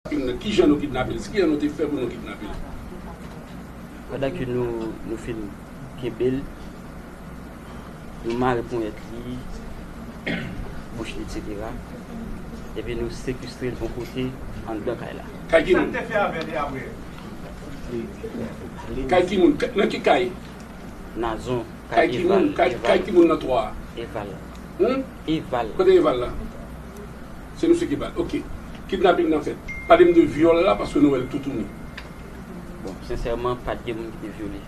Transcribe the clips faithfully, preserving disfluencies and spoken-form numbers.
Kijan nou kidnape l? Kijan nou te fè pou nou kidnape l? Pandan ke nou, nou fin kenbe l, nou mare ponyèt li, bouch li, etsetera. Epi nou sekestre l yon kote anndan kay la. Kay ki moun? Kay ki moun? Nan ki kay? Nazon. Kay ki moun? Kay ki moun nan twa a? Eval. Hmm? Eval. Kote Eval la? Se misye ki bat. Ok. Kidnaping nan fèt. Pale m de vyòl la, paske nou wè l toutouni. Bon, sensèman, pa t gen moun ki te vyole.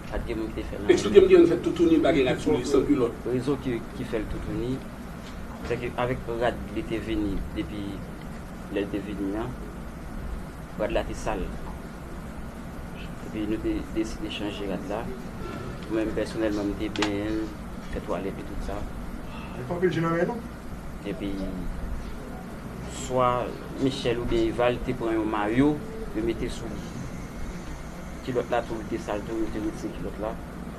Pa t gen moun ki te fè l anyen. Eksplike m kijan nou fè toutouni bagay la sou li, san kilòt. Rezon ki, ki fè l toutouni, se ke avèk rad li te vini depi lè l te vini an, rad la te sal. Epi nou te deside chanje rad la. Mwen menm pèsonèlman, m te benyen l, fè twalèt li, tout sa. Li pa anpil je nan men nou. Epi, swa Michel oubyen Eval te pran yon mayo, yo mete sou li. Kilòt la tou, li te sal tou, yo te retire kilòt la.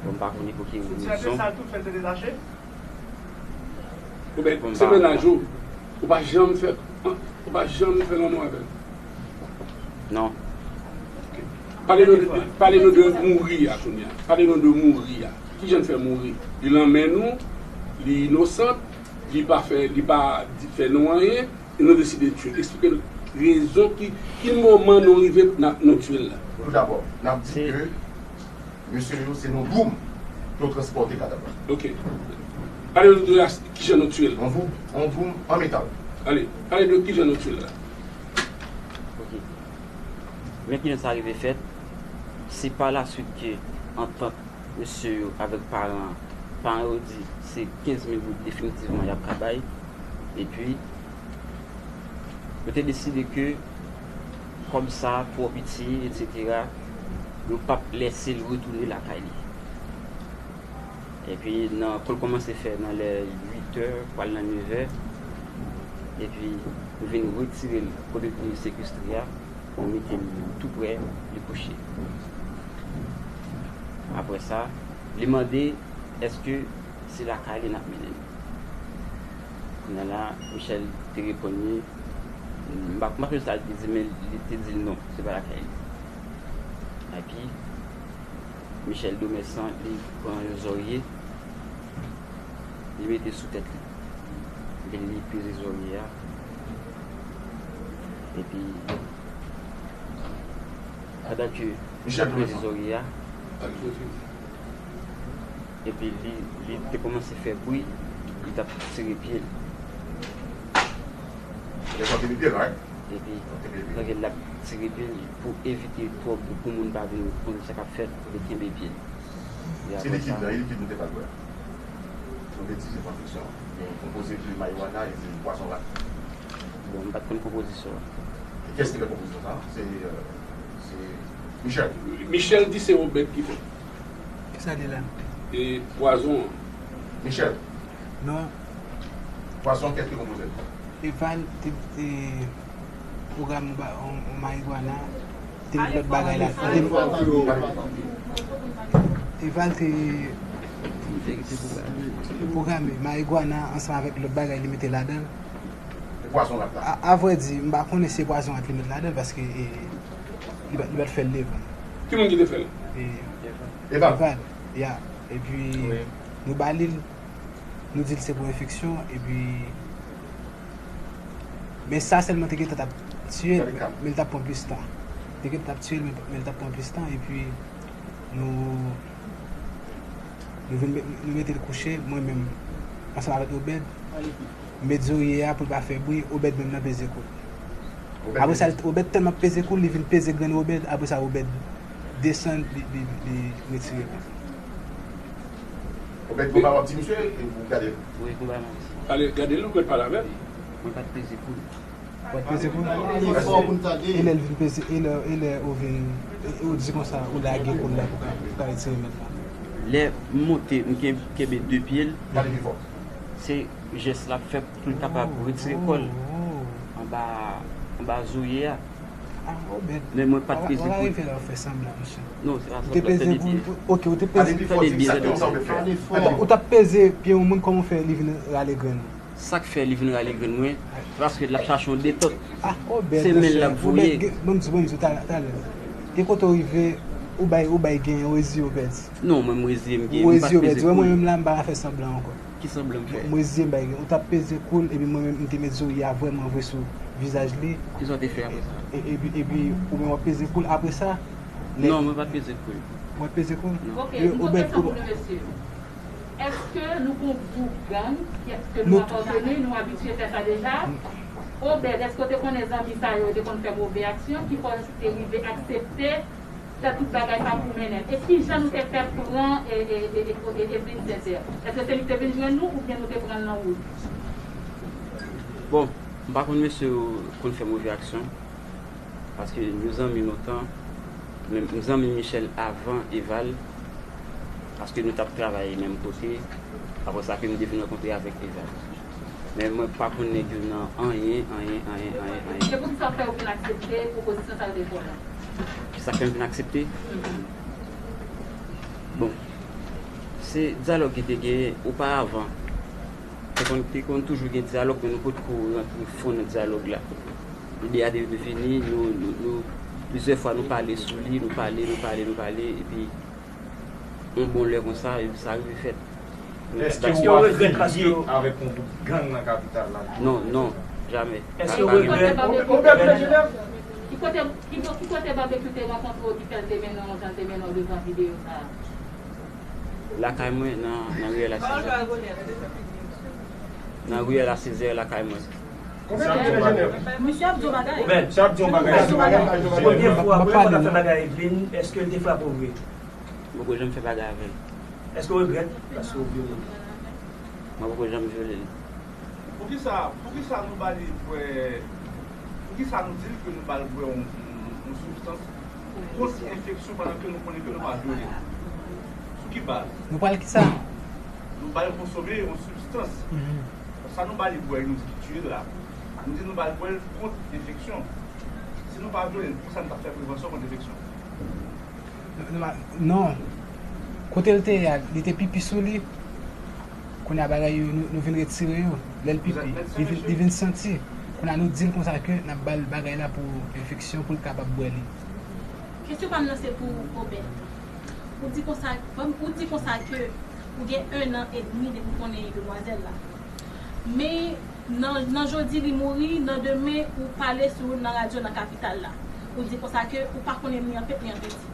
Bon, m pa konnen pou ki rezon. Sal tou, fè l te detache? Ou ben, se mennaj ou. Ou pa janm fè, ou pa janm fè lanmou avè l? Non. Ok. Pale nou de, pale nou de mouri a kounye a. Pale nou de mouri a. Kijan l fè mouri? Li nan men nou, li inosan, li pa fè, li pa di, fè nou anyen, e nou deside tiye l. Eksplike n rezon ki, ki moman nou rive n ap, nou tiye l la. Toudabò, n ap di ke mesye yo, se nan yon dwoum pou yo transpòte kadav la. Ok. Pale nou de la, kijan nou tiye l. Yon dwoum, yon dwoum an metal. Ale, pale de kijan nou tiye l la. Ok. Men kijan sa rive fèt, se pa laswit ke antant mesye yo avèk paran, paran yo di se kenz mil goud definitivman y ap ka bay. Epi, yo te deside ke kòb sa twò piti, etsetera, yo p ap lèse l retounen lakay li. Epi, nan, kou l kòmanse fè nan lè uit è, pral nan nevè, epi, nou vin retire l kote nou te sekestre a, nou mete l tou prè, li kouche. Apre sa, li mande èske se lakay li n ap mennen l. Kounye a la, Michel te reponn li, m pa, m pa sonje sa li te di, men li te di l non, se pa lakay li. Epi, Michel Domèsan, li pran yon zòrye, li mete sou tèt li. Epi li peze zòrye a. Epi, pandan ke l ap peze zòrye a, epi li, li te kòmanse fè bri, li t ap tire pye l. Epi, pandan ke l ap tire pye l, pou evite twòp, pou moun pa vin konnen sa k ap fèt, li kenbe pye l. Se likid nan, e likid nou te pral bwè a. Nou te di se konfiksyon. Gen konpoze de marijuana e de pwazon rat. Bon, m pa t konn konpozisyon an. E kiyès ki fè konpozisyon sa a? Se, euh, se Michel. Michel di se Obed ki fè. Kisa li la? E pwazon an. Michel. Non. Pwazon, kiyès ki konpoze l? Eval te, te pwograme yon ba-, yon, yon marijuana, te met lòt bagay la. Te, Eval te, te pwograme marijuana ansanm avèk lòt bagay li mete ladan l. E pwazon rat la? A, a vrè di, m pa konnen si se pwazon rat li met ladan l, paske, e, li pa, li pa t fè l devan. Ki moun ki te fè l? E, Eval. Eval, ya. Epi, nou ba li l, nou di l se pou enfeksyon, epi, men sa sèlman te gentan t ap tiye l, men l t ap pran plis tan. Te gentan t ap tiye l, men, men l t ap pran plis tan, epi nou, nou vin met, nou mete l kouche, mwen menm, ansanm avèk Obed, m met zòrye a pou l pa fè bri, Obed menm nan peze kou l. Apre sa, Obed tèlman peze kou l, li vin peze grenn Obed, apre sa, Obed desann, li, li, li retire l. Obed, konba w ap di misye, e ou gade l? Wi, konba m ap di. Ale, gade l, ou mèt pale avè l. Mwen pa t peze kou l. Ou pa t peze kou l? Li fò pou n tande. E lè l vin peze, e lè, e lè ou vin, e, e ou di konsa, ou lage kou l la pou ka, pou ka retire mèt la. Lè m monte, m ken-, kenbe de pye l. Pale pi fò. Se jès l ap fè pou l kapab retire kò l anba, anba zòrye a. Ah, Obed. Men mwen pa t peze kou l. Ou pa rive la, ou fè sanblan, mesye. Non, se pa sanblan, se de pye. Ok, ou te peze. Tande byen, tande byen. Ou t ap peze pye yon moun, kòman w fè li vin rale grenn ou? Sa k fè li vin rale grenn mwen, se paske l ap chache yon detant. Ah, Obed, se men l l ap voye. Obed, gen, ban m di, ban m di, talè, talè. Gen kote w rive, ou bay, ou bay gen, ou reziye, Obed. Non, mwen, m reziye, m gen, m pa t peze koul. Ou reziye, Obed. Mwen menm la, m pa ka fè sanblan ankò. Ki sanblan m fè? Mwen reziye m bay gen. Ou t ap peze koul, epi mwen menm, m te met zòrye a vrèman vre sou vizaj li. Kisa w te fè apre sa? E, epi, epi, ou menm w ap peze koul apre sa? Non, mwen pa t peze koul. Ou pa t peze koul? Non. Ok, yon kesyon pou nou, mesye. Èske nou gon gwoup gang, èske nou apateni, nou abitye fè sa deja? Obed, èske w te konnen zanmi sa yo te konn fè move aksyon ki fè w te rive aksepte fè tout bagay sa pou mennen l? E kijan nou te fè pran e, e, e, e, e Evelyne Sincère? Èske se li ki te vin jwenn nou oubyen nou te pran l nan wout? Bon, m pa konn mesye yo konn fè move aksyon. Paske nou zanmi lontan, men m zanmi Michel avan Eval, paske nou t ap travay menm kote, apre sa ke m te vin rankontre avèk Eval. Men mwen pa konn nèg yo nan anyen, anyen, anyen, anyen, anyen. Se poukisa fè w vin aksepte pwopozisyon sa yo te fè w la? Kisa k fè m vin aksepte? Mhm. Bon, se dyalòg ki te genyen oparavan. Te konn, te konn toujou gen dyalòg, men nou potko rantre fon nan dyalòg la. Ide a te vini, nou, nou, nou, plizyè fwa nou pale sou li, nou pale, nou pale, nou pale, epi yon bon lè konsa, epi sa rive fèt. Èske w regrèt paske avèk yon gwoup gang nan kapital la? Non, non, jamè. Èske w regrèt? Ki kote, ki, ki kote Babekyou te rankontre w ki fè l te mennen w jan l te mennen w devan videyo sa a? Lakay mwen, nan, nan riyèl a Sezè. Nan riyèl a Sezè, lakay mwen. Misye ap di yon bagay. Obed, misye ap di yon bagay. Premye fwa, premye fwa w t ap fè bagay ak Evelyne, èske l te frape w vre? Mwen poko janm fè bagay avè l. Èske w regrèt paske w vyole l? Mwen poko janm vyole l. Poukisa, poukisa nou ba li bwè, poukisa nou di l ke nou ba l bwè yon, yon, yon sibstans kont enfeksyon pandan ke nou konnen ke nou pa vyole l? Sou ki baz? Nou ba l kisa? Nou ba l konsome yon sibstans. Mhm. Sa nou ba li bwè, nou di ki tiye l la. Nou di nou ba l bwè l kont enfeksyon. Si nou pa vyole l, poukisa nou t ap fè prevansyon kont enfeksyon? Non, non. Kote l te ye a, li te pipi sou li. Kounye a bagay yo, nou, nou vin retire yo. Lè l pipi, li vin, li vin santi. Kounye a nou di l konsa ke n ap ba l bagay la pou enfeksyon, pou l kapab bwè li. Kesyon pa m nan se pou Obed. Ou di konsa, ou di konsa ke ou gen en an edmi depi w konnen demwazèl la. Men nan, nan jodi li mouri, nan demen ou pale sou nan radyo nan kapital la. Ou di konsa ke ou pa konnen ni an pèp ni an peti.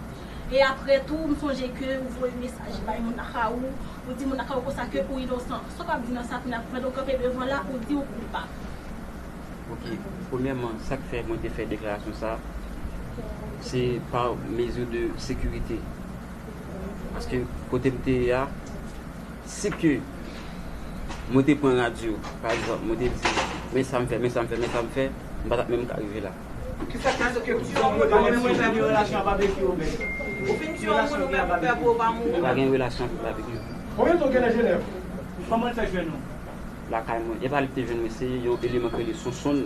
E apre tou, m sonje ke ou voye mesaj bay moun lakay ou, ou di moun lakay ou konsa ke ou inosan. Sa w ap di nan sa kounye a, pandan w kanpe devan la, ou di ou koupab? Ok, premyèman, sa k fè mwen te fè deklarasyon sa, se pa mezi de sekirite. Paske kote m te ye a, si ke mwen te pran radyo, pa egzanp, mwen te di, men sa m fè, men sa m fè, men sa m fè, m pa t ap menm ka rive la. Kisa k fè ke ou di yon moun pa gen relasyon ak Babekyou, Obed? Ou fin di yon moun ou menm ou pè pou ou pa mouri? Pa gen relasyon ak Babekyou. Konbyen tan w gen nan Jenèv? Kòman l fè jwenn ou? Lakay mwen. E pa li ki te jwenn mwen, se yon eleman ki rele Sonsonn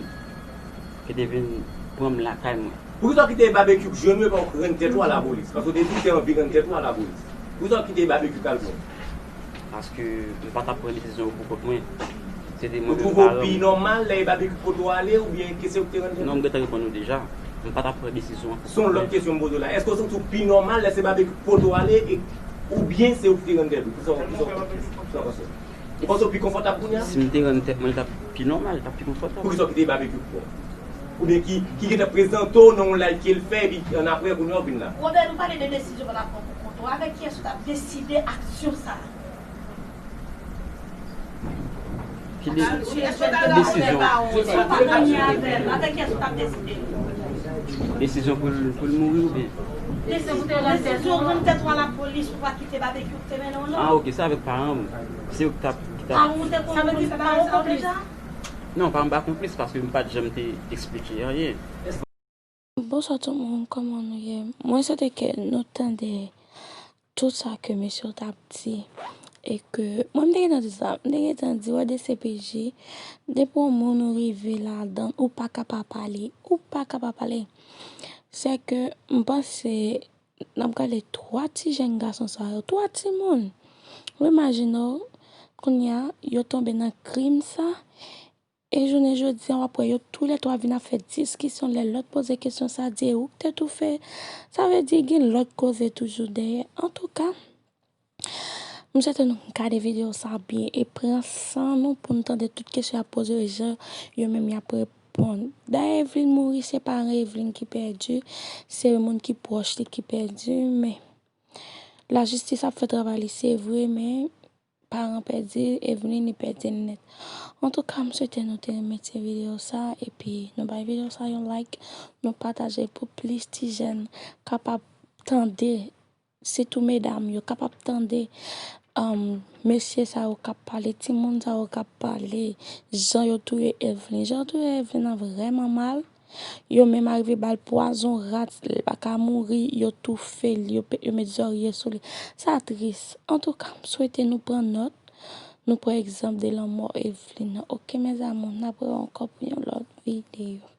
ki te vin pran m lakay mwen. Poukisa w kite Babekyou jwenn ou epi w rann tèt ou a lapolis? Paske w te di w te anvi rann tèt ou a lapolis. Poukisa w kite Babekyou t al pran w? Paske m pa t ap pran desizyon yo pou kont mwen. Se te mwen menm paran m. Ou twouve w pi nòmal lè Babekyou pote w ale oubyen ke se ou ki te rann tèt ou? Non, m gentan reponn ou deja. M pa t ap pran desizyon an pou kont mwen. Se yon lòt kesyon m poze w la. Èske w santi w pi nòmal lè se Babekyou ki pote w ale e, oubyen se ou ki te rann tèt ou? Kisa w, kisa w, kisa w panse? Ou panse w pi konfòtab kounye a? Si m te rann tèt mwen, li t ap pi nòmal, li t ap pi konfòtab. Poukisa w kite Babekyou pran w? Oubyen ki, ki gentan prezante w nan yon live ke l fè, epi annapre, kounye a, w vin la? Obed, ou pale de desizyon w pa t ap pran pou kont ou. Avèk kiyès ou t ap deside aksyon sa a? Ki de-, ki desizyon? Ou pa t anyen avè l. Avèk kiyès ou t ap deside? Desizyon pou l, pou l mouri oubyen? Desizyon pou te rann tèt ou. Desizyon rann tèt ou a lapolis, ou pa kite Babekyou te mennen w non. Ah, ok, se avèk paran m. Se yo ki t ap, ki t ap. Paran w te konn pou l fè bagay sa yo deja? Non, paran m pa konplis paske m pa t janm te eksplike anyen. Bonswa tout moun, kòman nou ye? Mwen swete ke nou tande tout sa ke mesye yo t ap di. E ke, mwen m te gentan di sa, m te gentan di, wè D C P J, depi yon moun ou rive ladan, ou pa ka pa pale, ou pa ka pa pale. Se ke m panse n ap gade twa ti jèn gason sa yo, twa timoun. Ou imajine w, Kounye a, yo tonbe nan krim sa. E jounen jodi a, w ap wè yo toulètwa vin ap fè diskisyon. Lè lòt poze kesyon sa, di e ou k te toufe. Sa vle di gen lòt koze toujou dèyè. Antouka, m swete nou gade videyo sa byen e pran san nou pou n tande tout kesyon y ap poze yo, jan yo menm y ap reponn. Dayè, Eveline mouri, se paran Eveline ki pèdi, se moun ki pwòch li ki pèdi, men lajistis ap fè travay li, se vre, men paran pèdi, Eveline li pèdi l nèt. Antouka, m swete nou te renmen ti videyo sa, epi nou bay videyo sa yon like, nou pataje pou plis ti jèn kapab tande, sitou medam yo, kapab tande um, mesye sa yo k ap pale, timoun sa yo k ap pale, jan yo touye Eveline. Jan yo touye Eveline nan vrèman mal. Yo menm arive ba l pwazon rat, li pa ka mouri, yo toufe l, yo, pe- yo met zòrye sou li. Sa tris. Antouka, m swete nou pran nòt, nou pran egzanp de lanmò Eveline nan. Oke, mes amours, n ap wè ankò pou yon lòt videyo.